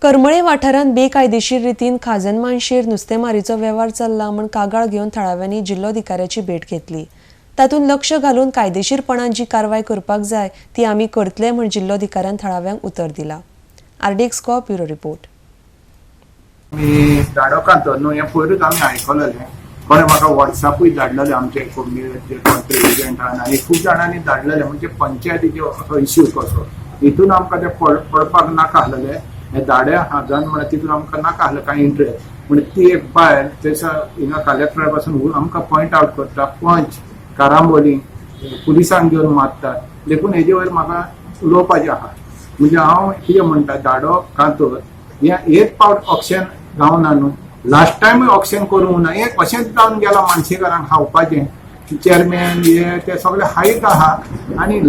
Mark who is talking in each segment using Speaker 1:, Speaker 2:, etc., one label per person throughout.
Speaker 1: करमळे वाठारांत बेकायदेशीर रितीन खाजन मानशेर नुस्तेमारीचो वेव्हार चल्ला म्हूण कागाळ घेवन थळाव्यांनी जिल्लोधिकाऱ्याची भेट घेतली. तातूंत लक्ष घालून कायदेशीरपणान जी कारवाय करपाक जाय ती आमी करतले म्हूण जिल्लोधिकाऱ्यान थळाव्यांक उतर दिला. आरडीएक्स कॉप ब्युरो रिपोर्ट.
Speaker 2: आमी धाडोकांत न्हू हें पयरूच आमी आयकलेलें. कोणें म्हाका वॉट्सॅपूय धाडलेलें आमचे कोमनीचे कोण प्रेजिडेंटान आनी खूब जाणांनी धाडलेलें. म्हणजे पंचायतीचो असो इश्यू कसो हितून आमकां ते पडपाक नाका आसलेलें. हे धाडे हाजान म्हणल्यार तितून आमकां नाका आसलें कांय इंट्रस्ट. पूण ती एक बायल थंयसर हिंगा कलेक्टरा पासून आमकां पॉयंट आवट करता, पंच कारांबोली पुलिसांक घेवन मारता. देखून हेजे वयर म्हाका उलोवपाचें आहा. म्हणजे हांव कितें म्हणटा, धाडो कांतोर हें एक पावट ऑक्शन जावना न्हू, लास्ट टायमूय ऑक्शन करूंक ना. हें कशेंच जावन गेलां मानशेकारांक खावपाचें. चेअरमॅन हे ते सगळे हायत आहा आनी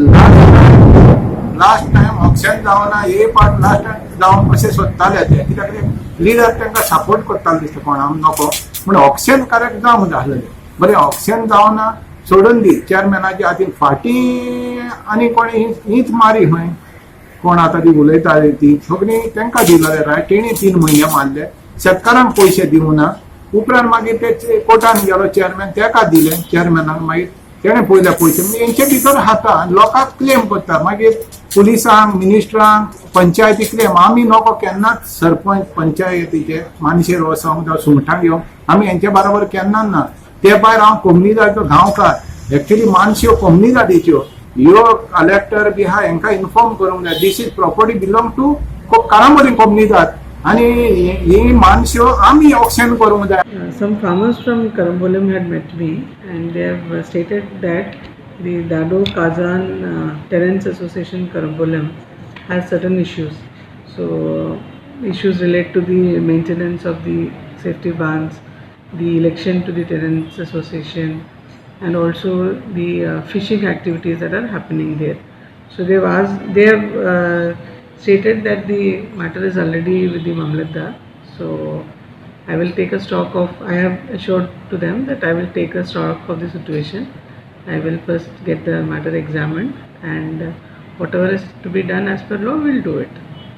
Speaker 2: लास्ट टायम ऑक्शन जावना. हे पावट लास्ट टायम जावन अशें सोदताले ते, कित्याक ते लिडर तांकां सपोर्ट करताले दिसता कोणाक नको पूण ऑक्शन करेक्ट जावंक जाय आसलेलें. बरें, ऑक्शन जावना सोडून दी, चेअरमॅनाच्या हातीन फाटीं आनी कोण हीच मारी खंय कोण आतां ती उलयताली ती सगळीं तांकां दिलेले रायट. तेणी 3 म्हयने मारले, शेतकारांक पयशे दिवना. उपरांत मागीर ते कोर्टान गेलो चेअरमॅन, तेका दिले चेअरमॅनाक. मागीर तेणें पयले पयशे. म्हणजे हेंचे भितर खाता आनी लोकांक क्लेम करता. मागीर पुलिसांक, मिनिस्टरांक, पंचायती क्लेम. आमी नको केन्नाच सरपंच पंचायतीचे मानशेर वचोंक जावं सुंगटांक येवंक, आमी हेंचे बरोबर केन्नाच ना. ते भायर हांव कोमनिदाचो गांवकार. एक्चुली मानश्यो कोमनिदादीच्यो ह्यो कलेक्टर बी आहा हेंकां इन्फॉर्म करूंक जाय, this is property belong to Carambolim Comunidade आनी ही मानश्यो आमी ऑक्शन करूंक जाय.
Speaker 3: Some farmers from Carambolim had met me and they have stated that the Dado Kazan Tenants Association Carambolim has certain issues. So, issues relate to the maintenance of the safety barns, the election to the Tenants Association, and also the fishing activities that are happening there. So, they have stated that the matter is already with the Mamlatdar. So, I will take a stock of, I have assured to them that I will take a stock of the situation. I will first get the matter examined and whatever is to be done as per law, we'll do it.